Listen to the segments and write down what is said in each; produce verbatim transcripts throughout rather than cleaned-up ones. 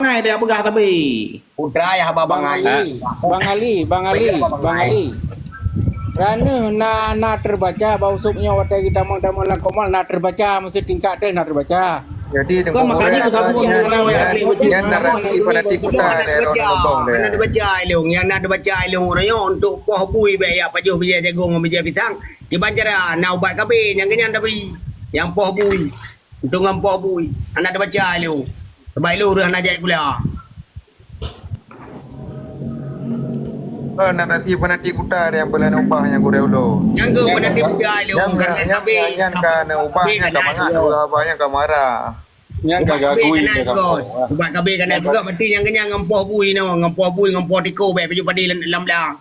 Bangai dia peugah tapi. Putra ya haba Bang bangai. Ali, Bang Ali, Bang Ali, Bang Ali. Kerana na, na terbaca bak usop nyoe watèe geutamong-tamong lam komal na terbaca, meusti tingkat teuh na terbaca. Jadi Teungku Makanya Gurèe, tu sabu nyan, nyan narasi fanatik buta dari orang Lubong dia. Hana dibaca ilung, nyang na dibaca ilung ureueng nyoe untuk poh bui bèk ya pajoh bijèh jagong ngon bijèh pisang. Kiban cara na ubat kabé nyang keunyan tapi nyang poh bui. Untuk ngon poh bui. Hana dibaca ilung. Sebab ilung ureueng hana jai gula. Oh, narasi fanatik buta dia yang pernah ubah yang gurèe ulo. Nyang ke fanatik buta ilung karena kabé. Yang ka na ubah yang ka mangat, dua abah yang ka marah. Nyang ka gagui dia kan. Ubat kabé kana peugah berarti nyang keunyan ngon poh bui no, ngon poh bui, ngon poh tiko bèk baju padi lam, lam blang.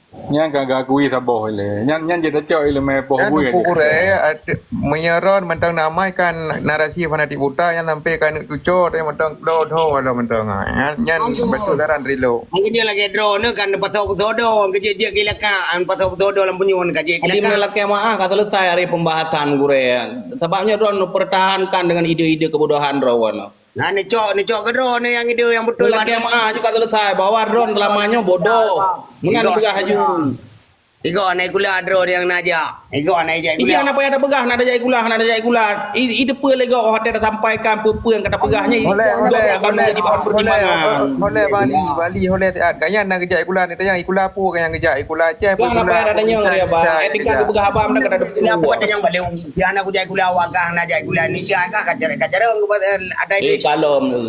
Nyang ka gagui saboh ilèe. Nyan, nyan jeuet tacok ilèe mé poh bui. Nyang Teungku Gurèe, meunyoe droen mantong na amai kan narasi fanatik buta nyang sampai ka neuk cuco, tapi mantong dodo ada mantong. Nyan, nyan betul saran rilo. Angkeujeuet lagèe droeneuh kan pasoe peusodo, angkeujeuet jeuet gilaka, an pasoe peusodo lam punyueng ka jeuet gilaka. Lakèe meu'ah ka selesai hari pembahasan gurèe. Sabab nyoe droen pertahankan dengan ide-ide kebodohan droen. Nah, neucok, neucok keu droeneuh nyang ide nyang beutôi. Lakèe meu'ah jeuet ka selesai bahwa droen selama nyoe bodoh. Meunan peugah laju. Igoe aneuk sikula droe nyang na jak. Igoe aneuk jak sikula. Igoe aneuk payah tapeugah na jak sikula, na jak sikula. I, i teupeue lé gob watèe tasampaikan peue-peue nyang ka tapeugah nyan. Oleh, oleh, akan menjadi bahan pertimbangan. Oleh Bali, Bali, oleh siat. Gaya na geujak sikula ni tanyong sikula peue nyang geujak sikula Aceh. Peue sikula payah tatanyong dia, Bang. Etika peugah abang dah kata. Sikula peue tanyong balik. Si aneuk kujak sikula awak kah na jak sikula Indonesia kah ka cara-cara ada. Eh, kalom tu.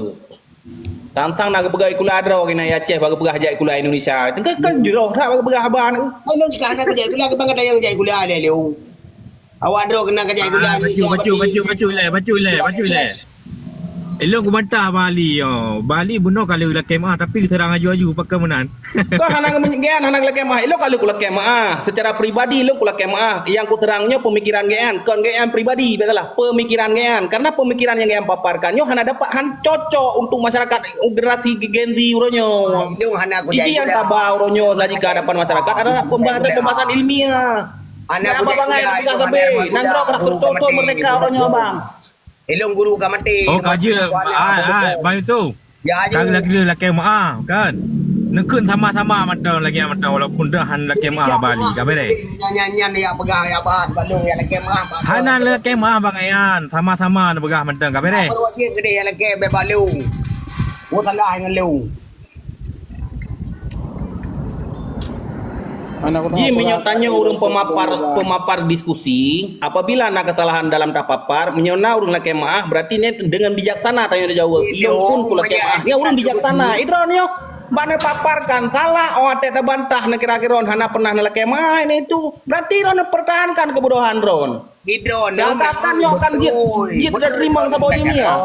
Tang-tang na geupeugah sikula droe keunan Aceh bak geupeugah jak sikula Indonesia. Tengke kan jroh that bak geupeugah haba nyoe. Ai lôn cit ka hana kujak sikula, keu bang gata nyang jak sikula lé lé. Awak droe keunan ka jak sikula Indonesia. Bacut, bacut, bacut, bacut ilèe, bacut ilèe, bacut ilèe. Ilôn kubantah Bali yo. Bali bunoe ka lheueh lakèe meu'ah tapi geuseurang aju-aju pakon meunan. Kon hana geumeunyeuen, hana geulakèe meu'ah. Ilôn ka lheueh kulakèe meu'ah. Secara pribadi ilôn kulakèe meu'ah. Nyang kuseurang nyoe pemikiran geuh nyan, kon geuh nyan pribadi, bèk salah. Pemikiran geuh nyan. Karena pemikiran nyang geuh nyan paparkan nyoe hana dapat, han cocok untuk masyarakat generasi Gen Z uroe nyoe. Ilôn hana kujak sikula. Iji nyang saba uroe nyoe lagi ka hadapan masyarakat adalah pembahasan-pembahasan ilmiah. Hana kujak sikula, ilôn hana kujak sikula. Nanggroe ka beutôi-beutôi merdeka uroe nyoe, Bang. Ilôn guru ka maté. Oh, ka jeuet. Ai, ai, bang itu. Ya, ka lagi lakèe meu'ah, kan? Neukheun sama-sama mantong lagèe mantong walaupun dah han lakèe meu'ah Bali, ka beureh. Nyan, nyan, nyan, ya peugah, ya bahas, balong, ya lakèe meu'ah, mantong. Hana lakèe meu'ah Bang Ayan, sama-sama neupeugah mantong, ka beureh. Baru wajib geude ya lakèe bèk balong. Wo salah ngon lôn. Ji meunyoe tanyoe ureueng pemapar, pemapar diskusi, apabila na kesalahan dalam tapapar, meunyoe na ureueng lakèe meu'ah, berarti nyan dengan bijaksana tanyoe jaweueb. Ilôn pun kulakèe meu'ah. Nyan ureueng bijaksana. Idroe nyoe bak neupaparkan salah, oh até tabantah neukira-kira hana pernah neulakèe meu'ah ini itu. Berarti droe neupertahankan kebodohan droe. Di droe nyoe. Kata nyoe kan jeuet, jeuet teurimong saboh dunia.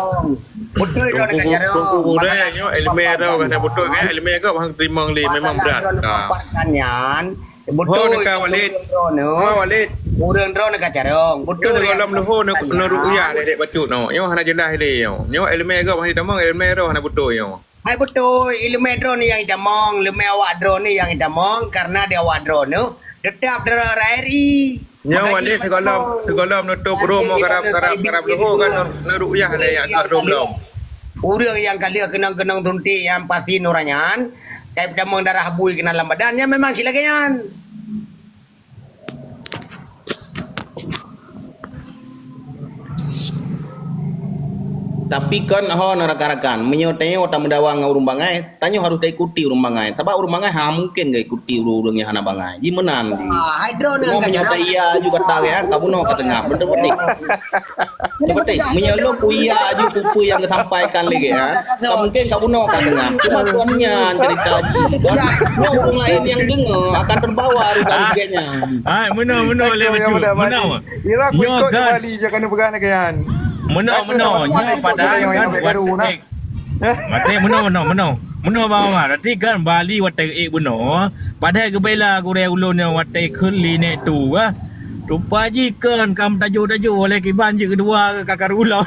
Beutôi droe ka carông. Teungku Gurèe nyoe ileumèe droe ka beutôi kan, ileumèe gob hana teurimong lé, memang brat. Masalah droe paparkan nyan, beutôi. Ho neuka Walid. Ho Walid. Ureueng droe ka carông. Beutôi. Nyoe golom leuho neu ru'yah lé dek bacut nyoe. Nyoe hana jeulaih lé nyoe. Nyoe ileumèe gob hana teurimong, ileumèe droe hana beutôi nyoe. Hai beutôi, ileumèe droeneuh nyang itamong, ileumèe awak droeneuh nyang itamong, karena di awak droeneuh teutap droe R R I. Nyoe Walid sigohlom, sigohlom nutup roh mo karab, karab, karab leuho kan neu ru'yah lé yak tuak dua belas. Ureueng nyang ka lheueh keunong-keunong suntik nyang vaksin uroe nyan, kai peutamong darah bui keunan lam badan, nyan memang cit lagèe nyan. Tapi kon ho na rakan-rakan, meunyoe tanyoe tameudawa ngon ureueng bangai, tanyoe harôh taikuti ureueng bangai. Sabab ureueng bangai hana mungken geuikuti ureueng-ureueng nyang hana bangai. Ji meunan ji. Ah, hai droeneuh ka meunyoe taia aju kata geuh, ka bunoe ka teungab. Beutôi-beutôi. Beutôi. Meunyoe lôn kuia aju peue-peue nyang geusampaikan lé geuh, ka mungken ka bunoe ka teungab. Cuma kon nyan cerita jih. Nyoe ureueng laén nyang deungoe akan terbawa rupanya. Hai, meunoe, meunoe lé bacut. Meunoe. Nyoe kan. Meunoe, meunoe. Nyoe padahai kan. Maté meunoe, meunoe, meunoe. Meunoe, Bang Omar. Berarti kan Bali watèe ék bunoe. Padahai geubela gurèe ulôn nyang watèe kheun lé nèk tu, ah. Rupa jih kon ka meutajôh-tajôh oleh kiban jeuet keudua ka karu lom.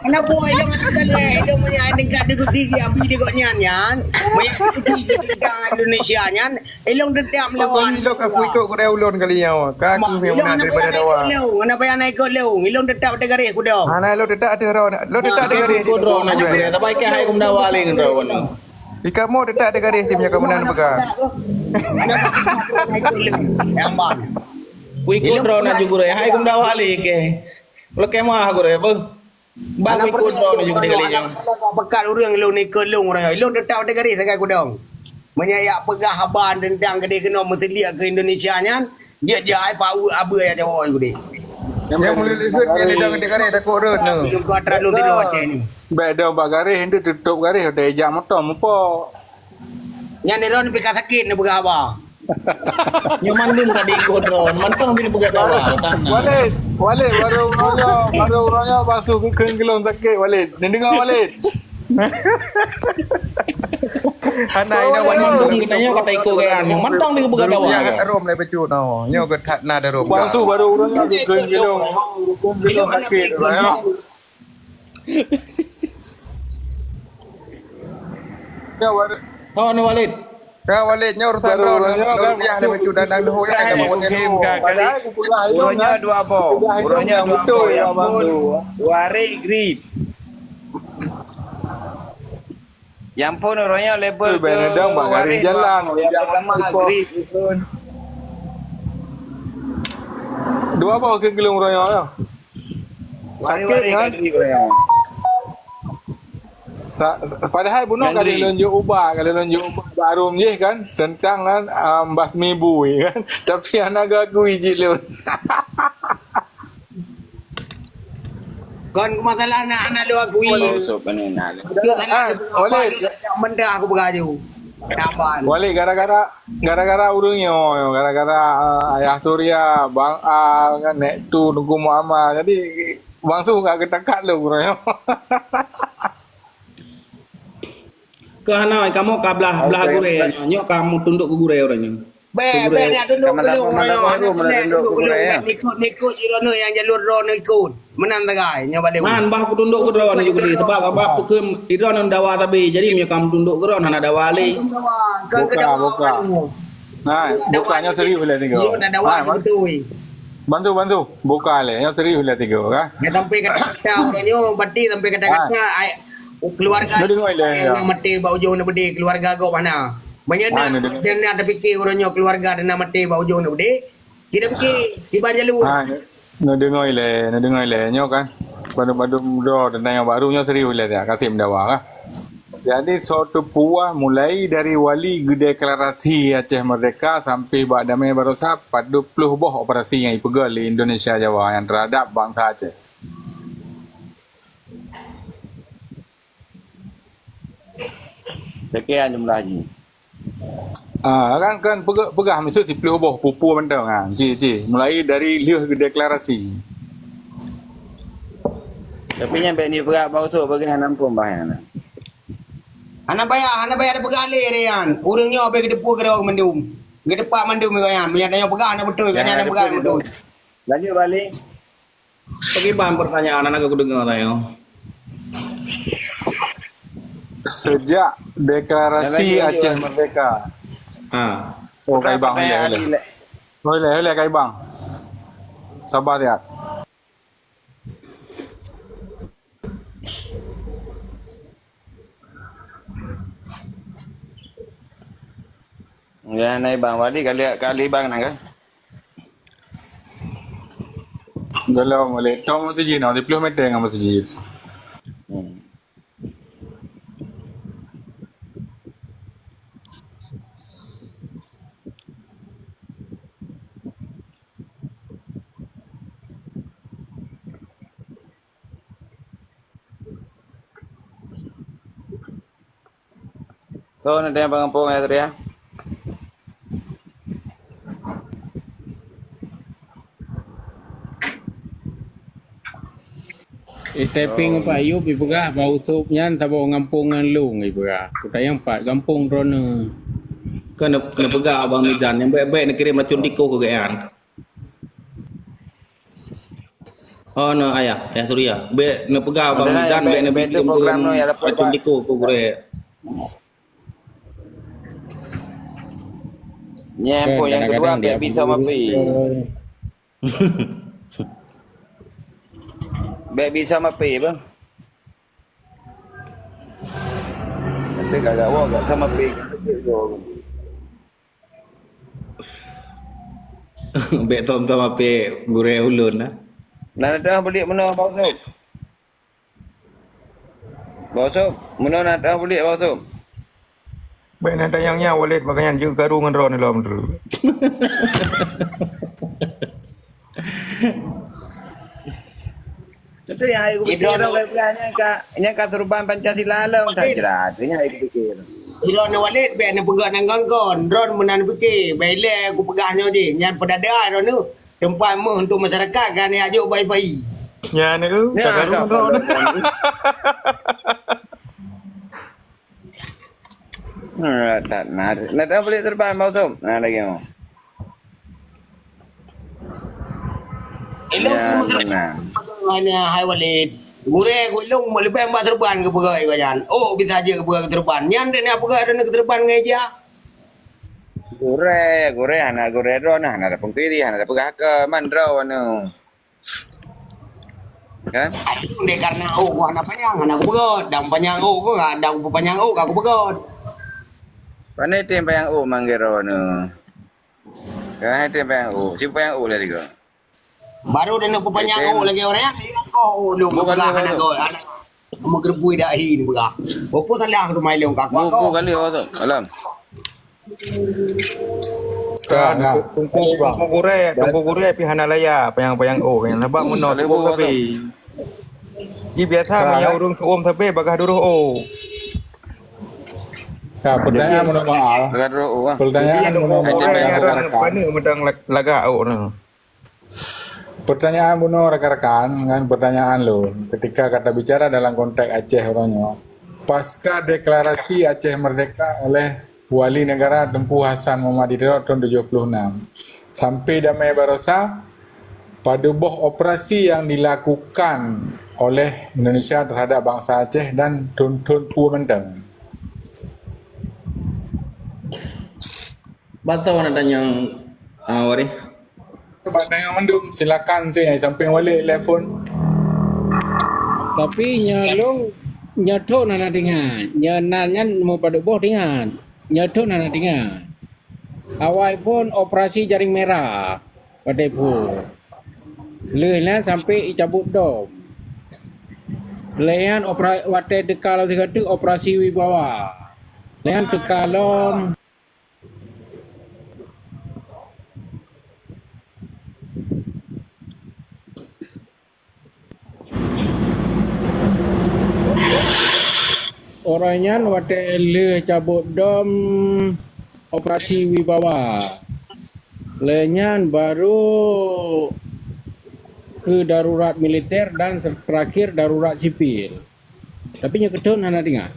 Kenapa ilong ada leh? Ilong punya tingkat diskusi ke Abi di gok nyan, nyan. Banyak diskusi ke tentang Indonesia nyan. Ilong tetap melawan. Ilong ka kuikot gurée ulôn kali nyoe. Ka aku memang menang daripada dawa. Ilong, kenapa yang naik ikut ilong? Ilong tetap ada garis kudong. Hana ilong tetap ada rawa. Ilong tetap ada garis. Ikut rawa nak juga. Tapi ikan hai kum dawa leh ngon rawa ni. Di kamoe teutap teugaréh tim nyang ka meunan peugah. Yang bang. Kuikot droe na ju gurée, hai kum dawa lé ke. Leuke mah gurée beuh. Bang kuikot droe na ju gurée kali nyoe. Pekat ureueng lôn ikot lôn ureueng. Lôn teutap teugaréh sagai kudong. Meunyo yak peugah haba teuntang keudeh keunoe meuseuliak keu Indonesia nyan, Jeuet jai pau abeue ya Jawa yu deh. Nyang meuleuleut nyan di dong di garéh takot rot nyoe. Belum kuat terlalu tidur Aceh ni. Bèk dong bak garéh, nyan tutôp garéh, udah ijak moto mupo. Nyan di ron pika sakit ni peugah haba. Nyoman bin tadi ikut ron, mantong bin peugah dawa. Walid, Walid, baru uroe nyoe, baru uroe nyoe basuh keukeuen geulong sakit, Walid. Neudeungoe, Walid. Hana ina wan mandum geutanyoe kata iko gaya nyoe mantong di beugada wa. Nyoe rom le becut nyoe. Nyoe geutat na darom. Bang su baru urang nyoe geukheun gilong. Geukheun gilong sakit. Ya, Walid. Oh, ni Walid. Ka Walid nyoe urusan droe nyoe kan rupiah lé bacut dan dang deuh nyoe kan. Padahal ku peugah ilong nyoe dua boh. Uroe nyoe dua boh. Ya ampun. Warik grip. Ya ampun uroe nyoe level tu bang garis jalan. Yang pertama grip pun. Dua boh ke gelung uroe nyoe. Sakét kan? Padahai bunoe ka lôn jok ubat, ka lôn jok ubat baru jih kan, teuntang kan, um, basmi bui kan. Tapi hana gagui jih lôn. Kon masalah na hana lôn gagui. Walid. Mentah aku peugah ju. Walid gara-gara Gara-gara ureueng nyoe, gara-gara, eh, Ayah Surya, Bang Al, kan, Nek Tu, Teungku Muhammad. Jadi, bang su ka geutakat lé ureueng nyoe. Keu hana, kamoe ka blah, blah gurée nyoe, nyoe ka meutundok keu gurée ureueng nyoe. Bèk, bèk nak tundok keu lôn, nyoe, tundok keu lôn, ikot-ikot jih droeneuh nyang jalur droeneuh ikot. Meunan sagai nyoe balek. Man bah kutundok keu droe nyoe geude sebab, sebab peukeuem droe nyoe dawa sabe. Jadi meunyoe ka mutundok keu droe hana dawa lé. Buka, buka. Hai, buka nyoe serius lé tiga. Yo na dawa beutôi. Bantu, bantu. Buka lé nyoe serius lé tiga kan. Nyoe sampai kata-kata uroe nyoe berarti sampai kata-kata ai keluarga. Nyoe deungoe lé. Nyoe maté bak ujong nyoe beudé keluarga gob hana. Meunyoe na, dan na tapike uroe nyoe keluarga dan na maté bak ujong nyoe beudé. Tidak fikir, tiban jalur. Ha, neudeungoe lé, neudeungoe lé. Nyoe kan, bandum-bandum droe teuntang nyang baru nyoe serius lé dah, ka seb meudawa kan. Jadi, soe teupeue mulai dari Wali geudeklarasi Aceh Merdeka sampai bak damé baroesa, padub ploh boh operasi nyang ipeugöt lé Indonesia Jawa nyang terhadap bansa Aceh. Sekian jumlah jih. Ah, kan, kan peugah, peugah miseue siploh boh pupu mantong. Ha, ji, ji. Mulai dari lheueh deklarasi. Tapi nyan bèk ni peugah bak usô bagi hana muphom bah nyan. Hana payah, hana payah tapeugah lé nyan. Ureueng nyoe bèk geuteupeue keudroe mandum. Geuteupat mandum nyan. Meunyo tanyoe peugah hana beutôi, kan hana peugah beutôi. Lanjut balik. Pakriban pertanyaan aneuk keudeungoe tanyoe. Sejak deklarasi Aceh Merdeka. Ha. Oh, Kaibang, hilai, hilai. Oh, hilai, hilai, Kaibang. Sabar siat. Ya, nai bang, balik kali, kali bang nang kan? Dalam balik. Tong masjid, nah, sepuluh meter dengan masjid. Hmm. So, nanti yang pengampung ya, Tri, ya. Eh, typing Pak Ayub ipeugah bak usôb nyan saboh gampông ngon lông ipeugah. Kutanyong pat gampông droeneuh. Kan neupeugah Abang Mizan nyang bèk-bèk neukirém racun tikoh keu geuh nyan. Oh, na ayah, ayah Surya. Bèk neupeugah Bang Mizan, bèk, bèk neubikin program nyoe ya, dapat Acun Diko keu gurèe. Nyan pun nyang keudua, bèk bisa mapi. Bèk bisa mapi, bang. Tapi gak gak wah, gak sama pi. Bèk tom-tom api gurèe ulôn, nah. Nah, dah beli mana, Bang Sop? Bang Sop, mana nak dah beli, Bang Sop? Bèk na tanyong nyan, Walid, bak nyan jeuet karu ngon droeneuh lom tu. Tentu nyang hai kupikir, Ibrahim, nyan ka, nyan ka serban Pancasila lom, tak jelas. Nyan hai kupikir. Droeneuh Walid, bèk neupeugah nan kon-kon. Droeneuh meunan pike, bèk ilèe kupeugah nyoe jih. Nyan peudada droeneuh. Teumpat meuh untuk masyarakat, kan, jak jok bai-bai. Nyan tu, ya, tak karu ngon droeneuh. Nah, tak, nah, nah, dah boleh terbang, Bang Utom. Nah, lagi mau. Elok tu menang. Hanya hai Walid. Gurèe ku ilong leubeh bak teurban keu peugah keu nyan. Oh, bisa je keu peugah keu teurban. Nyan deh nak peugah droeneuh keu teurban ngon ija. Gurèe, gurèe, hana gurèe droeneuh, hana ada pungkiri, hana ada peugah keu man droeneuh. Kan? Aku deh karena oh, ku hana panyang, hana ku peugöt. Dan panyang oh, ku ka, dan ku panyang oh, ka ku peugöt. Pane tem panyang oh manggil droeneuh. Kan tem panyang oh, si panyang oh lah tiga. Baru dah nak panyang oh lagi orang yang oh, lu peugah hana gol, hana meugerbui dah hi ni peugah. Apa salah tu mai lông ka kuat kau. Buku kali awak tu, alam. Kan, Teungku, Teungku Gurèe, Teungku Gurèe pih hana laya panyang-panyang oh, nyang sabab meunoe cukup sabe. Ji biasa meunyoe ureueng seuuem sabe bagaih duroh oh. Ka, pertanyaan meunoe Bang Al. Bagaih duroh oh, ah. Pertanyaan meunoe Bang Al. Pane meudang lagak oh nah. Pertanyaan bunoe rakan-rakan, ngon pertanyaan lôn, ketika ka tabicara dalam konteks Aceh uroe nyoe, pasca deklarasi Aceh Merdeka oleh Wali Negara Teungku Hasan Muhammad di Tiro tahun tujuh puluh enam, sampai damai baroesa, padub boh operasi yang dilakukan oleh Indonesia terhadap bangsa Aceh dan thôn-thôn peue mantong? Bak soe na tanyong, ah, Waréh? Bak tanyong mandum, silakan cek nyang sampéng Walid lé phôn. Tapi nyoe lôn, nyoe thôn hana teuingat. Nyoe nan nyan meupadub boh teuingat. Nyoe thôn hana teuingat. Awai phôn operasi Jaring Merah, watèe phôn. Lheueh nyan sampé icabot dom. Lheueh nyan opera-, watèe teuka lom sigoe teuk operasi Wibawa. Lheueh nyan teuka lom Uroe nyan watèe lheueh cabot dom operasi Wibawa. Lheueh nyan baru keu darurat militer dan terakhir darurat sipil. Tapi nyoe keu thôn hana teuingat.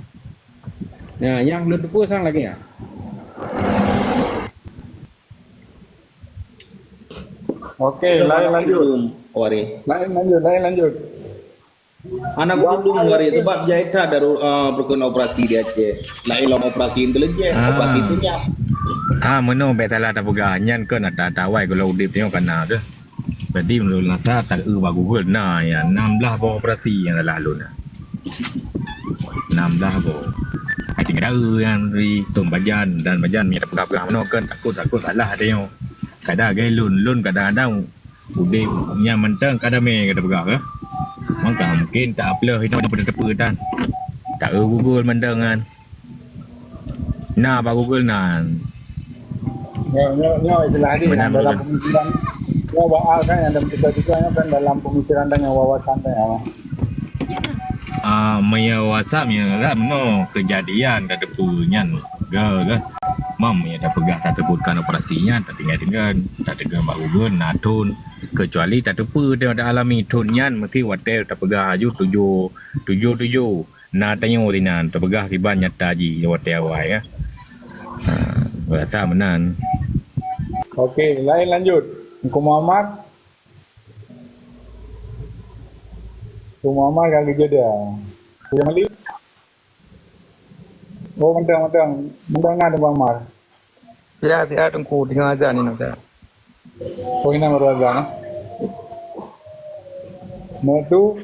Nah, nyang lôn teupeue sang lagèe nyan. Oke, lain lanjut. Lain lanjut, lain lanjut. Hana kuteupeu lom, Waréh, sebab jai that daru-, eh, peureukeuen operasi di Aceh. Laén lom operasi intelijen, operasi senyap. Ah, meunoe bèk salah tapeugah. Nyan keuh ata-ata awai gohlom udép nyoe ka na keuh. Jadi, meunurot lôn rasa, taeu bak Google na, ya, enam belas boh operasi nyang salah lôn. Enam belas boh. Hai tinggai taeu nyang di Tom Bajan dan Bajan, mita peugah-peugah meunoe kan, takot-takot salah ata nyoe. Kadang lagèe lôn, lôn kadang-kadang udép nyan mantong ka damé ka tapeugah keuh. Maka mungkin tak apleh inoe nyang peuteupeu tan. Taeu Google mantong kan. Na bak Google nan. Nyoe, nyoe, nyoe istilah dia yang dalam pemikiran. Nyoe Waal kan yang dalam kita juga nyoe kan dalam pemikiran dan yang wawasan dan yang Ah, meunyoe WhatsApp nyan lah meunoe keujadian ka teupeu nyan ga kan. Mam meunyoe tapeugah tasebutkan operasi nyan, tatinggai-tinggai, tateugah bak Google na thôn. Keucuali tateupeu teuh alami thôn nyan meusti watèe tapeugah laju tujoh, tujoh tujoh. Na tanyoe sinan tapeugah kiban nyata jih watèe awai ya. Ha, rasa meunan. Oke, lain lanjut. Teungku Muhammad. Teungku Muammar ka geujeda. Teungku Malik? Oh, mantong, mantong. Mantong na Teungku Muammar. Sihat, sihat, Teungku. Deungoe azan ni, Ustaz. Oh, inan baru azan, eh? Nah, tu.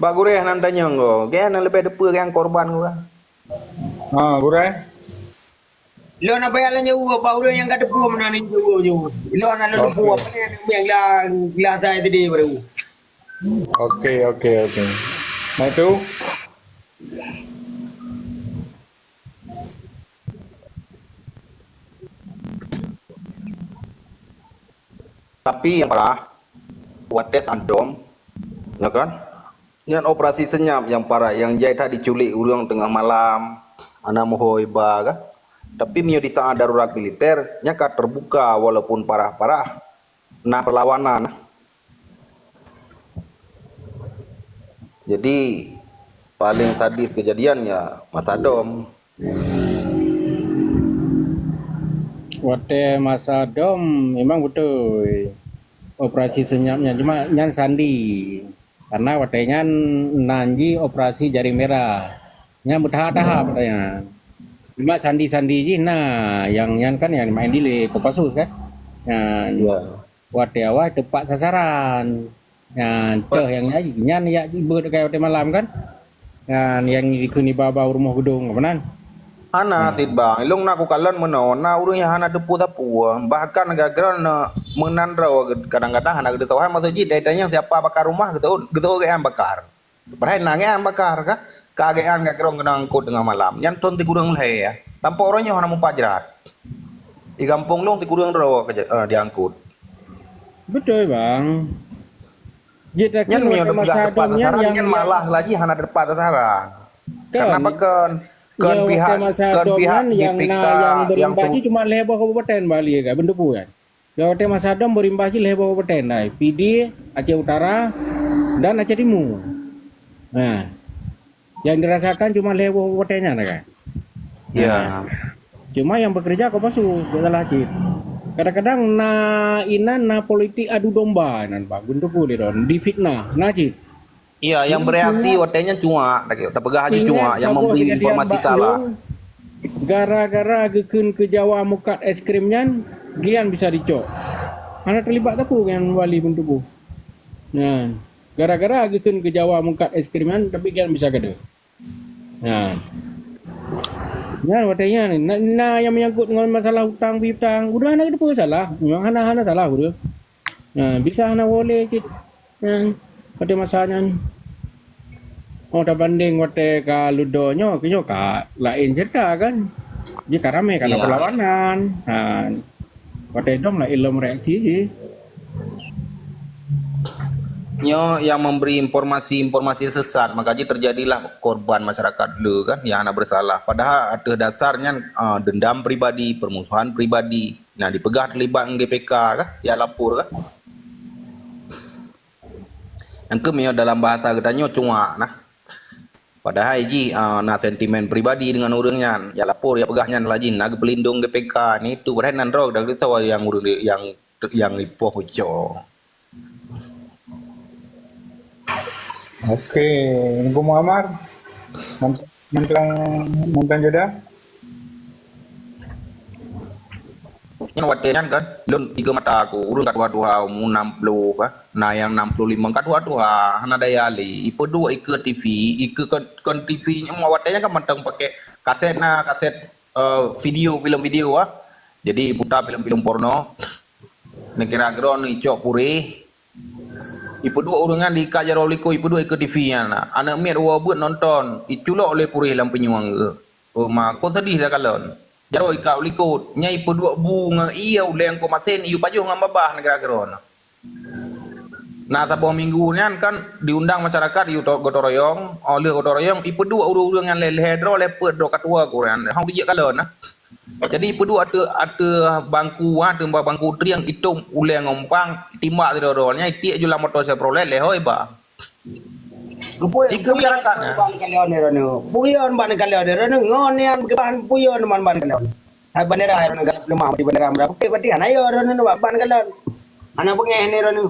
Bak gurèe hana tanyong ko. Gaya na leubeh teupeue gaya korban ko. Ha, gurèe. Lôn na payah lôn nyoe bak ureueng nyang ka teupeue meunan nyoe nyoe. Lôn na lôn teupeue. Okey. Apa ni, yang gelah, gelah tai tadi baru. Okey, okey, okey. Nah, itu. Tapi nyang parah, watèe sadom, ya kan? Nyan operasi senyap nyang parah, nyang jai that diculik ureueng teungoh malam, hana meuhôi ba kan. Tapi meunyoe di saat darurat militer, nyan ka teubuka walaupun parah-parah, na peulawanan. Jadi, paléng sadis keujadian ya masa dom. Watèe masa dom memang beutôi operasi senyap nyan, cuma nyan sandi. Karena watèe nyan nan jih operasi jaring merah. Nyan beutahap-tahap watèe nyan. Cuma sandi-sandi jih na, nyang nyan kan nyang main di lé Kopassus kan. Nyan. Ya. Watèe awai teupat sasaran. Nyan teuh nyang nyan, nyan yak jibeuet kai watèe malam kan. Nyan nyang dikheun iba-ba u rumoh geudong, apa nan? Hana, hmm, cit bang. Ilong na kukalon meunoe, na ureueng nyang hana teupeue sapeue. Bahkan gara-gara na meunan droe kadang-kadang hana geuteupeue. Maksud jih, dai-dai nyang siapa bakar rumah, geuteupeue, geuteupeue geuh nyang bakar. Padahai na geuh nyang bakar ka. Ka geuh nyang geujak droe keuneuk angkot teungoh malam. Nyan thon sikureueng lhèe. Tanpa ureueng nyoe hana mupajrat. Di gampông lôn sikureueng droe ka, eh, diangkot. Beutôi, bang. Jih takheun nyan meunyoe watèe masa dom nyan, nyan malah lagi hana teupat sasaran. Kan? Karena pakon? Kon pihak, kon pihak nyan nyang na G P K nyang berimbas jih cuma lhèe boh kabupaten Bali kan, beutôi kan? Nyang watèe masa dom berimbas jih lhèe boh kabupaten, dai Pidie, Aceh Utara, dan Aceh Timu. Nah, nyang dirasakan cuma lhèe boh kabupaten nyan kan? Ya. Nah, cuma nyang bekerja Kopassus, tidak salah cit. Kadang-kadang na inan na politik adu domba inan, bang. Beutôi lé don, difitnah, na cit. Iya, nyang bereaksi watèe nyan cuak, tapeugah laju cuak, nyang memberi informasi salah. Gara-gara geukheun keu Jawa meukat es krim nyan, gian bisa dicok. Hana teulibat sapeue ngon wali Bintulu. Nah, gara-gara geukheun keu Jawa meukat es krim nyan, tapi gian bisa keudeh. Nah. Nyan watèe nyan, na, na nyang menyangkut ngon masalah utang piutang, ureueng hana geuteupeue salah, memang hana, hana salah ureueng. Nah, bisa hana boleh cit. Nah, pada masa nyan. Oh, tabandéng watèe ka ludo nyoe, nyoe ka laén cerita kan. Jih ka ramé, ka na perlawanan. Ha, watèe dom laén lom reaksi jih. Nyoe yang memberi informasi-informasi sesat, maka jih terjadilah korban masyarakat le kan, yang hana bersalah. Padahal atas dasar nyan, ah, dendam pribadi, permusuhan pribadi. Nah, dipeugah terlibat ngon G P K kan, ya lapor kan. Nyang keuh meunyoe dalam bahasa geutanyoe cuak nah. Padahai jih, ah, na sentimen pribadi deungon ureueng nyan. Ya lapor, ya peugah nyan laju na geupeulindong G P K ni tu, padahai nan droe dah geusoe nyang ureueng nyang, nyang ipoh uco. Oke, Teungku Muammar. Mantong, mantong jeda. Nyan watèe nyan kan, lôn tiga mata aku, ureueng ka tuha-tuha, umu enam puluh kan, na nyang enam puluh lima ka tuha-tuha, hana daya lé. Ipeuduek ikeue T V, ikeue kon, kon T V nyan watèe nyan kan mantong pakai kaset na, kaset, eh, video, film video ah. Jadi iputa film-film porno. Neukira keudroe neuicok puréh. Ipeuduek ureueng nyan diikat jaroe likot, ipeuduek ikeue T V nyan. Aneuk miet woe beuet nonton, iculok lé puréh lam pinyueng geuh. Oh ma, kon sedih takalon. Jaroe ikat u likot, nyan ipeuduek bu ngon ié ulèe keu masen, iyue pajoh ngon babah neukira keudroe. Na saboh minggu nyan kan diundang masyarakat, iyue to-, gotong royong, oh lheueh gotong royong ipeuduek ureueng-ureueng nyan lhèe, lhèe droe, lhèe peuet droe ka tuha ku nyan. Hana jijak kalon nah. Jadi ipeuduek ateueh, ateueh bangku, ah, ateueh bangku trieng, itôm ulèe ngon pang, itimbak sidroe-droe. Nyan itiek ju lam moto Chevrolet lehoi ba. Geupui-, ikeue masyarakat nyan. Ban kalon droeneuh. Puyon ban kalon droeneuh. Ngon nyan beukeubah puyon ban, ban kalon. Hai bandera droeneuh galak leumah di bandera meuda. Oke, berarti hana yo droeneuh ban kalon. Hana beungèh ni droeneuh.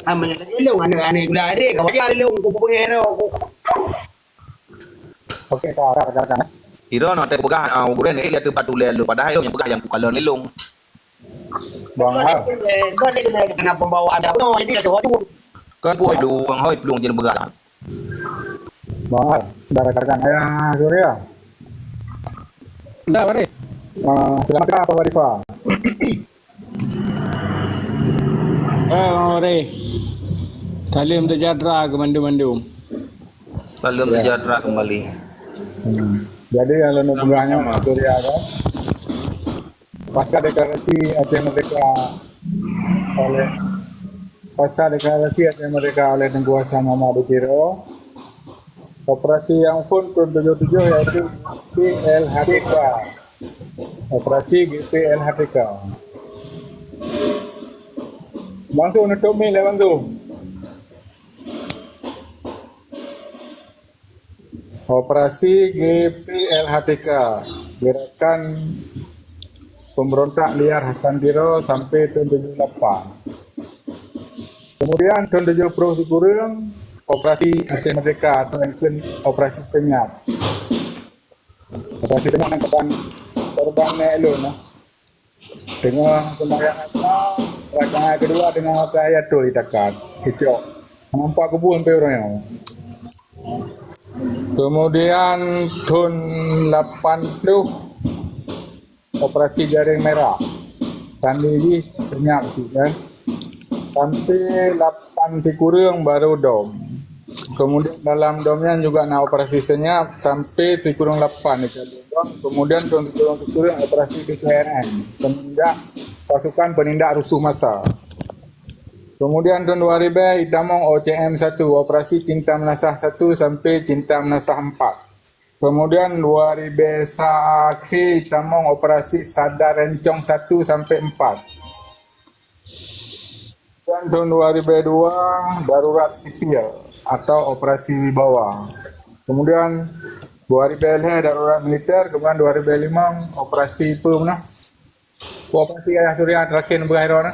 Ah, meunyoe lagèe lôn, aneuk-aneuk gula adé, ka wajar lôn kupeugah ero. Oke, ka, ka, ka, ka. Iro na teupeugah, ah, gurèe nyan, eh, ya teupat ulèe lôn. Padahai lôn nyang peugah nyang kukalon lé lôn. Bang Har. Kau ni kena, kena pembawa ada. Oh, ini ada orang. Kan pun lu, Bang Hoi, belum jadi peugah. Bang Har, dah rakan-rakan. Ya, Surya. Dah, mari. Ah, selamat datang, Pak Rifa. Eh, Bang Hore. Salam sejahtera keu mandum-mandum. Salam sejahtera kembali. Hmm. Jadi, nyang lôn peugah nyoe, Surya, kan? Pasca deklarasi Aceh Merdeka oleh, pasca deklarasi Aceh Merdeka oleh Teungku Hasan Muhammad di Tiro, operasi nyang phôn thôn tujoh tujoh yaitu P L H T K. Operasi G P L H T K. Langsung nutup mic lah, langsung. Operasi G P L H T K, Gerakan Pemberontak Liar Hasan Tiro sampai thôn tujoh lapan. Kemudian thôn tujoh ploh sikureueng, Operasi Aceh Merdeka atau yang dikenal Operasi Senyap. Operasi Senyap nyan korban, korban nèk lôn lah. Teungoh seumayang Asar, rakaat keudua teungoh ka ayatul itakat, icok. Nampak kubu sampai uroe nyoe. Kemudian thôn lapan ploh, operasi Jaring Merah. Tandai jih senyap sih kan. Sampai lapan sikureueng baru dom. Kemudian dalam dom nyan juga na operasi senyap sampai sikureueng lapan di dom. Kemudian thôn sikureueng-sikureueng operasi P K R M. Penindak pasukan penindak rusuh massa. Kemudian thôn dua ribèe itamong O C M satu, operasi Cinta Meunasah satu sampai Cinta Meunasah empat. Kemudian dua ribèe sa akhé itamong operasi Sadar Rencong satu sampai empat. Dan thôn dua ribèe dua, darurat sipil atau operasi Wibawa. Kemudian dua ribèe lhèe darurat militer, kemudian dua ribèe limong operasi peue meunan? Operasi Ayah Surya terakhir berakhir na?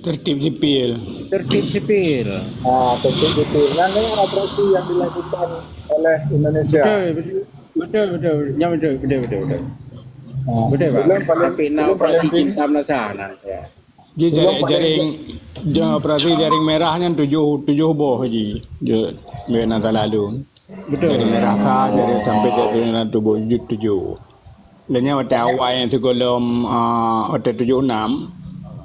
Tertib sipil. Tertib sipil. Ah, tertib sipil. Nyan ni operasi yang dilakukan oleh Indonesia. Betul, betul. Betul, betul. Ya, betul, betul, betul, betul. Ah, betul, Pak. Tapi na operasi Cinta Meunasah na. Ya. Jadi jaring, jaring, ja-, operasi Jaring Merah nyan tujoh, tujoh boh ji. Je, bèk na talalu. Betul. Jaring Merah sa, jaring sampai jaring tuboh jeuet tujoh. Dan nyan watèe awai nyan sigohlom, ah, watèe tujoh enam,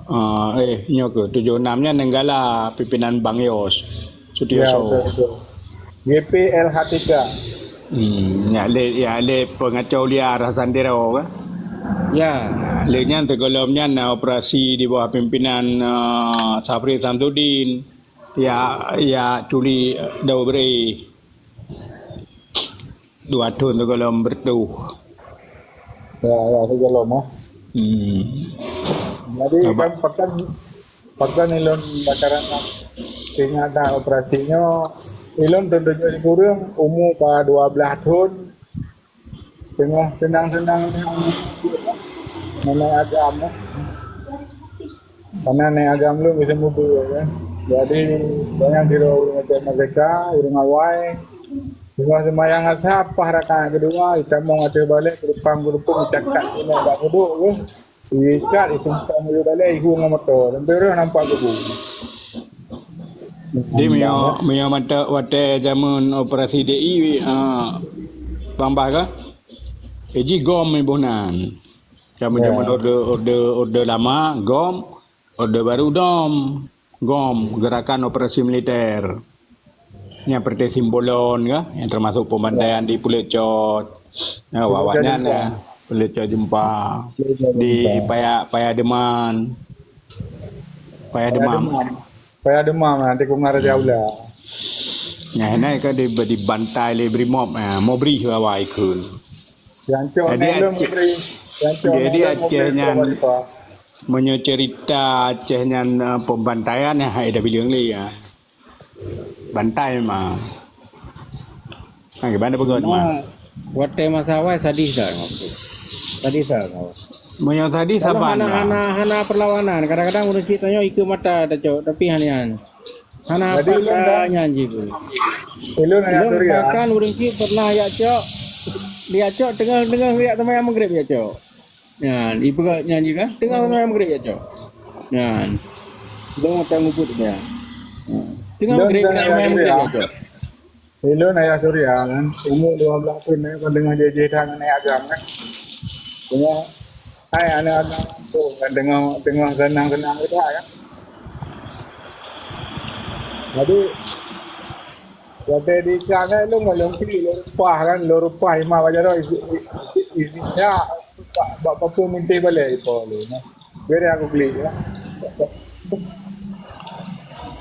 ah, eh, nyoe keuh, tujoh enam nyan Nenggala pimpinan Bang Yos Sutioso. Ya, betul, betul. G P L H T K. Hmm, nyan lé, nyan lé peungacau liar Hasan Tiro kan? Ya. Lé nyan sigohlom nyan na operasi di bawah pimpinan, ah, Safri Samsudin. Ya, ya, culi Daud Bri. Dua thôn sigohlom beureutoh. Ya, ya, sigohlom, eh. Hmm. Jadi, kan pakon, pakon ilôn bakaran ingat that operasi nyoe, ilôn thôn tujoh sikureueng, umu ka dua blaih thôn, teungoh seunang-seunang ngon agam, eh. Karena nèk agam lôn bisa mubuet, ya kan. Jadi, banyak di ureueng Aceh Merdeka, ureueng awai. Teungoh seumayang Asar, paih rakaat keudua, itamong ateueh balèe, keurupang-keurupung, icakat keunoe bak kuduk, ya. Ikat, isumpang di balèe, ihu ngon moto. Sampai uroe nampak kubu. Jadi, meunyoe, meunyoe mantong watèe jameun operasi D I, ah, Bang Bah ka? Eh, jih gom iboh nan. Jameun-jameun orde, orde, orde lama, gom, orde baru, dom. Gom, gerakan operasi militer. Nyang seperti Simbolon ka, yang termasuk pembantaian di Pulet Cot. Ya, awak nyan, ya. Pulet Cot Jumpa. Di Paya, Paya Deman. Paya Demam. Paya Demam, ah, di Kungai Raja Ula. Nyan, nyan ka di, dibantai lé Brimob, ah, Mobri bawa ikut. Jancok. Jadi, nèk lôn Aceh, Mobri. Jancok jadi nèk lôn Aceh Mobri nyan, Purbalingga. Meunyoe cerita Aceh nyan, eh, pembantaian, ya, hai dah bilang lé, ya. Bantai memang. Ha, gimana peugah tu, Man? Cuma, watèe masa awai sadih that, Mak. Sadih that, Mak. Meunyoe tadi saban hana, lah. Hana, hana perlawanan. Kadang-kadang ureuëng cit tanyoe ikeue mata tacok, tapi hana nyan. Hana apa nyan jih. Ilôn hanya Ilôn surya. Bahkan ureuëng cit pernah jak cok, jak cok teungoh-teungoh jak seumayang Maghrib jak cok. Nyan, ipeugah nyan jih kan? Teungoh seumayang Maghrib jak cok. Nyan. Lôn akan ngubut dia. Nyan. Teungoh Maghrib jak seumayang Maghrib jak cok. Ilôn ayah Surya kan, umur dua belas tahun ni, kan dengan jejeh dah ngon agam kan. Cuma, hai anak agam tu kan, tengah, tengah senang-senang kita kan. Jadi, watèe di ikan kan, ilôn ngon lôn klik, lôn rupah kan, lôn rupah imak bak jaroe isi, isi, isi, ya, bak, bak papu mintih balai ipo lôn kan. Beri aku klik ya.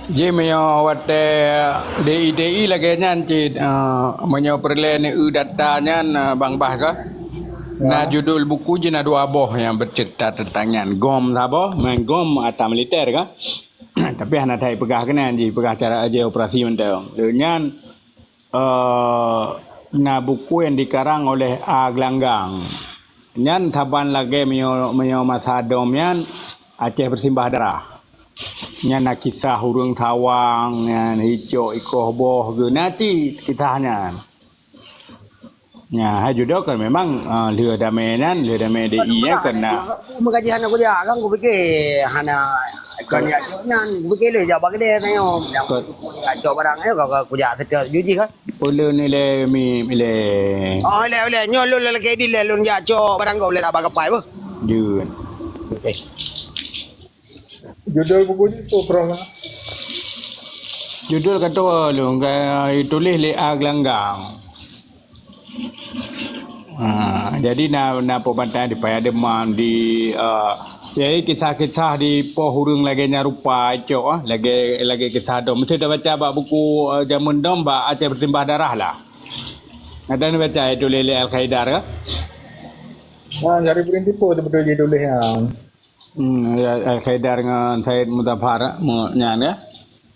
Ji meunyoe watèe di I T I lagèe nyan cit, eh, meunyoe peureulèe neueu data nyan, eh, Bang Bah ka. Na judul buku ji na dua boh nyang beuceurita teuntang nyan. GOM saboh, ngon GOM ata militer ka. Tapi hana that peugah keunan ji, peugah cara jih operasi mantong. Nyan eh, na buku nyang dikarang oleh A Gelanggang. Nyan saban lagèe meunyoe, meunyoe masa dom nyan Aceh beusimbah darah. Nyan na kisah ureuëng Sawang nyan, icok ikoh boh geuh na cit kisah nyan. Nya, hai judoe kan memang, eh, lheueh damé nyan, lheueh damé D I nyan kan na. Meugaji hana kujak kan, kupikir hana, kan ya nyan, kupikir lé jak bak keudè nyoe. Nyang kujak cok barang nyoe, ka kujak seutôt juji kan. Peue nilai mi, nilai? Oh, ilèe, ilèe. Nyoe lôn lagèe di lôn jak cok barang gob lé tak bak kapai beuh. Jeuet. Okey. Judul buku jih peue, Prof? Judul ka tuwoe lôn, ka tuléh lé A Gelanggang. Ha, jadi na, na peubantai di Paya Deman, di, eh, jadi kisah-kisah di poh ureuëng lagèe nyan rupa cok, ah, lagèe, lagèe kisah dom. Mesti tabaca bak buku, eh, jameun dom bak Aceh Beusimbah Darah lah. Ada neubaca tuléh lé Al-Qaidar ka? Ha, jadi Peurin Tipe sebetul jih tuléh nyan. Hmm, ya, Al-Qaidar ngon Said Muzafar, mu-, nyan, ya.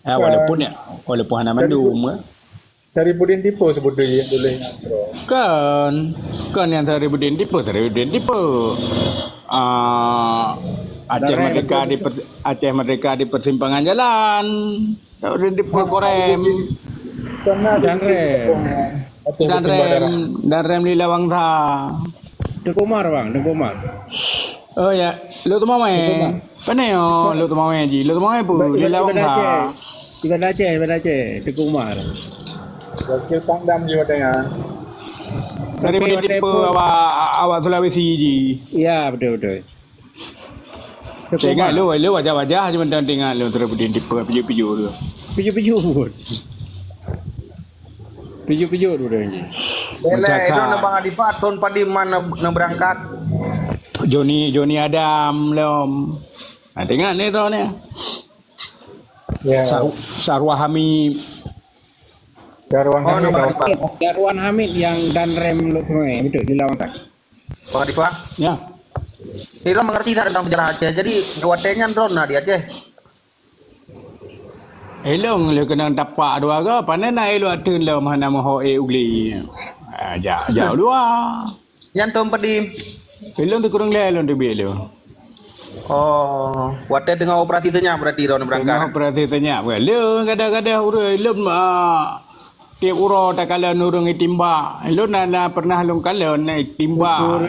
Ya, walaupun, ya, walaupun hana mandum, ya. Saripudin Tipe sebetul jih nyang tuléh nyan, Bro. Kon, kon nyang Saripudin Tipe, Saripudin Tipe. Ah, Aceh Merdeka di per-, Aceh Merdeka di persimpangan jalan. Saripudin Tipe korem. Kon na Danrem. Danrem, Danrem Lila Bangsa. Teuku Umar, Bang, Teuku Umar. Oh, ya. Lôn teumawé. Pane nyoe lôn teumawé jih? Lôn teumawé peue? Lila Bangsa. Iban Aceh, Iban Aceh, Teuku Umar. Wakil Pangdam jih watèe nyan. Dari Putih Tipe awak, awak Sulawesi jih. Ya, betul, betul. Teuku Umar. Teuingat lôn, lôn wajah-wajah je mantong teuingat lôn, Putih Tipe, piyôh-piyôh tu. Piyôh-piyôh pun. Piyôh-piyôh tu dah jih. Belai, Macakak. Droeneuh Bang Adifat, thôn padum man neubeurangkat. Joni, Joni Adam lom. Ha, teuingat ni droeneuh. Ya. Sar-, Sarwa Hamid. Darwan Hamid. Darwan Hamid nyang Danrem Lhokseumawe, betul, di Lawang Tan. Bang Adifat? Ya. Droeneuh mengerti tak tentang sejarah Aceh? Jadi, watèe nyan droeneuh na di Aceh? Ilôn lé keunong tapak dua ga, pane na ilôn ateueh lom hana meuho ék u glé. Ah, jak, jak u luwa. Nyan thôn padum? Ilôn teukureueng lé lôn teubiet lôn. Oh, watèe teungoh operasi seunyak berarti droeneuh beurangkat? Teungoh operasi seunyak, lôn kadang-kadang ureueng lôn, ah, tiep uroe takalon ureueng itimbak. Ilôn na, na pernah lôn kalon, na itimbak.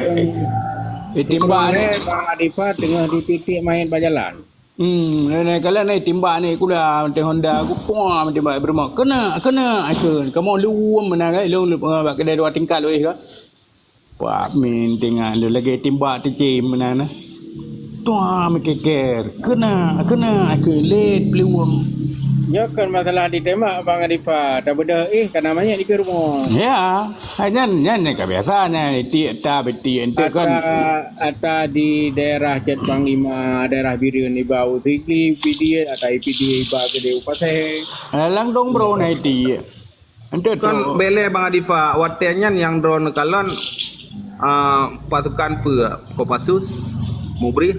Itimbak. Sekurang-kurangnya Bang Adifat teungoh ditiek-tiek manyét bak jalan. Hmm, nyan, nyan, kalau nyan timbak nyan kula, mantong Honda ku, puah, timbak beureumoh. Keuneuk, keuneuk, aku. Kamoe luwum meunan, kan? Lôn, lôn, bak keudè dua tingkat lôn, kan? Puah, min teuingat lôn lagèe timbak teucém meunan, nah. Tuah, meukeker. Keuneuk, keuneuk, aku. Lét, peuluwang. Nyoe kon masalah ditembak, Bang Adifat. Tabeudôh, eh, ka na manyét dikeue rumoh. Ya. Hai nyan, nyan, nyan ka biasa nyan, itiek ata, itiek ente kan. Ata, ata di daerah Cot Panglima, daerah Bireuen iba u Sigli, itiek, ata itiek iba keudeh u Pasé. Alah, lang dong bro na itiek. Ente tu. Kan beleh Bang Adifat, watèe nyan nyang droeneuh kalon, ah, pasukan peue? Kopassus, Mubrih?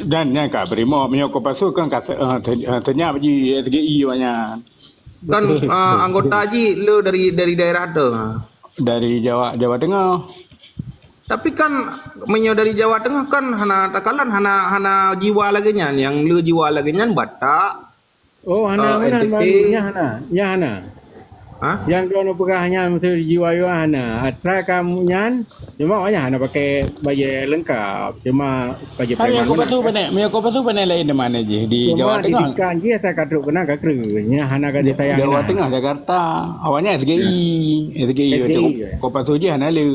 Dan nyan ka Brimob, meunyoe Kopassus kan ka se-, ah, se-, ah, senyap ji S G I awak nyan. Kan, ah, anggota jih le dari, dari daerah tu. Dari Jawa, Jawa Tengah. Tapi kan meunyoe dari Jawa Tengah kan hana takalon, hana, hana jiwa lagée nyan. Nyang le jiwa lagée nyan Batak, Oh, hana, eh, meunan N T T. Bang, nyan hana, nyan hana. Hah? Nyang droeneuh peugah nyan meusti jiwa-jiwa hana. Atra kamoe nyan, cuma awaknyan hana pakai bajée leungkap, cuma bajée Hai, preman meunan. Kopassu pané, meunan Kopassu pané laén di mana jih? Di Jawa Tengah. Cuma didikan jih asai ka trok keunan ka kreueh. Nyan hana ka disayang Jawa Tengah, Jakarta. Awaknyan S G I, S G I, S G I, Kopassu jih hana le.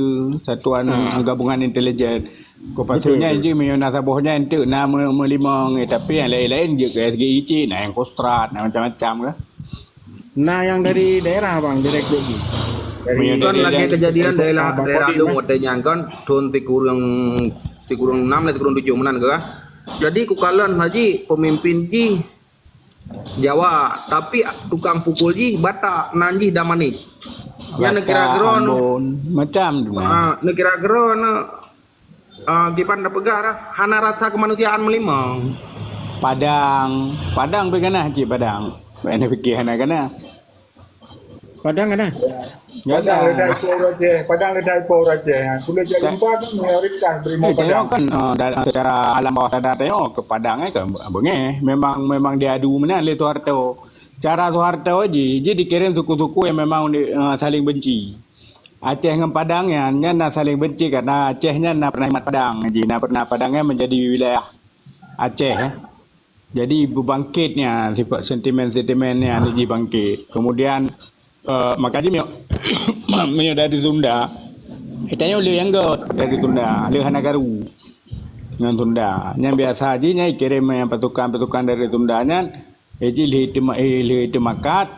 Satuan, ah, gabungan intelijen. Kopassu nyan jih meunyoe na saboh nyan enteuk na me-, meulimong, eh, tapi nyang laén-laén jeuet keu S G I cit, na nyang Kostrad, na macam-macam ke. Na nyang dari daerah, Bang, direkrut jih. Dari Meunyoe kan dari lagée daerah, kejadian dari daerah, daerah Kodim, Lung watée nyan kan, thon sikureueng, sikureueng enam lé sikureueng tujoh meunan ke kan. Jadi kukalon haji pemimpin jih Jawa, tapi tukang pukul jih Batak, nan jih Damanik. Nyan neukira Batak, keudroe, Ambon, macam tu nah. Ah, neukira keudroe, Ah, kiban tapeugah dah, hana rasa kemanusiaan meulimong. Padang, Padang pih ganah cit Padang. Hana fikir hana ganah. Padang ganah? Padang ledak ipo ureueng Aceh, Padang ledak ipo ureueng Aceh. Kulit jak jumpa kan mayoritas beri Eh, tengok Padang. Kan, ah, da-, secara alam bawah sadar tengok ke Padang, eh, kan beungéh. Memang, memang diadu meunan lé Soeharto. Cara Soeharto ji, ji dikirim suku-suku yang memang di, ah, saling benci. Aceh ngon Padang nyan, nyan na saling benci karena Aceh nyan na pernah imat Padang, ji na pernah Padang nyan menjadi wilayah Aceh, eh. Jadi beubangkit nyan sifat sentimen-sentimen nyan jibangkit. Kemudian, eh, maka jih meunyoe, meunyoe dari Sunda, kita nyoe le nyang göt dari Sunda, le hana karu ngon Sunda. Nyan biasa jih nyan kirém nyang pasukan-pasukan dari Sunda nyan, Eh, jih lheueh teuma-, eh, lheueh teumakat,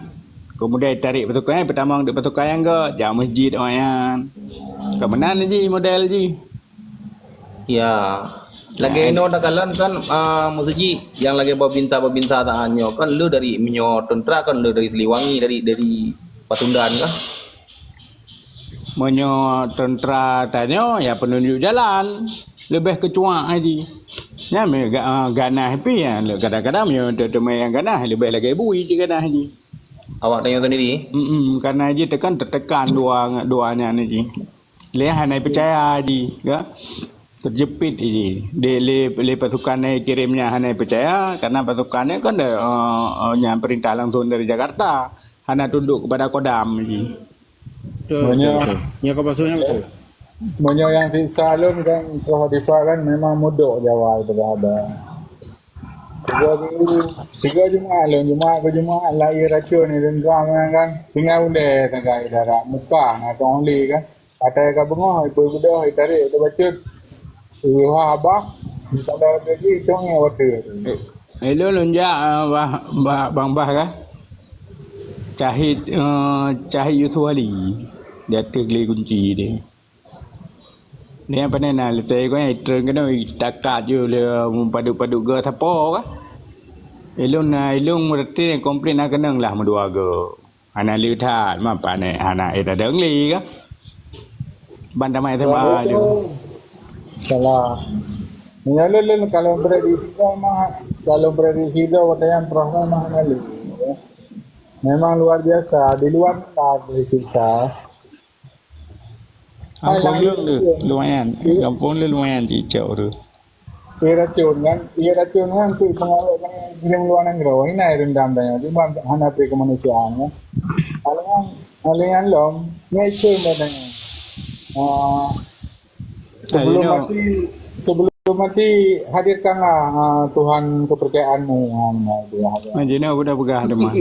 kemudian tarék pasukan, eh, peutamong di pasukan nyang göt, jak masjid awak nyan. Ka meunan jih model jih. Ya. Lagée inoe takalon kan, ah, maksud jih, nyang lagée babinsa-babinsa saat nyoe kan le dari meunyoe teuntera kan le dari Siliwangi, dari, dari Pasundan kan. Meunyoe teuntera tanyoe, ya peununjuk jalan. Leubeh keucuak ai jih. Nyan meuga-, ah, ganah pih, ya. Kadang-kadang meunyoe teuteumé nyang ganah, leubeh lagée bui jih ganah jih. Awak tanyoe sendiri? Mm-mm, karena jih tekan teutekan dua, dua nyan jih. Lé hana peucaya jih, ya. Teujeupiet jih. Di, lé, lé pasukan nyang kirém nyan hana peucaya, karena pasukan nyan kan, eh, eh, nyan perintah langsung dari Jakarta. Hana tunduk kepada Kodam jih. Betul, betul, betul. Nyoe ka maksudnya betul. Meunyoe nyang siksa lôn kan, troh difa kan memang mudok Jawa itu ada. Tiga minggu, tiga Jumaat lôn, Jumaat ke Jumaat, lahé racun ni dendam kan. Tinggai ulée, tinggai darat, muka, na tong li kan. Atai ka beungoh, ipeue beudôh, itarék, itabacut. Iyoha abah, pada lagi itong yang water. Eh, lôn, lôn jak, ah, bah, bah, Bang Bah kah? Cahit, eh, Cahit Yusuf Ali. Di ateueh glé kunci dia. Dia pandai na letai ko nyang itreun keunoe takat ju le padub-padub geu sapo kah? Ilôn na ilôn meureuti komplin na keunong lah meudua geu. Hana le that, ma pané hana éta deunglé kah? Ban tamai sama ju. Salah. Meunyoe lôn, lôn kalau prediksi mah, kalau prediksi do watèe nyan troh mah hana le. Memang luar biasa, di luar nalar disiksa. Gampông lôn tu lumayan. Gampông lôn lumayan cicok tu. Ie racun kan, ie racun kan tu pengaruh kan kirim luar negeri. Ini ai dendam dah. Cuma hana pri kemanusiaan kan. Kalau kan, kalau yang lom, ngai cun dah. Ah, sebelum mati, sebelum mati hadirkanlah, ah, Tuhan kepercayaanmu. Ah, nah, itu lah. Nah, jadi aku dah peugah teman.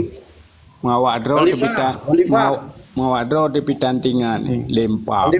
Mawak droe tepitan, mawak droe tepitan tingat ni, lempak.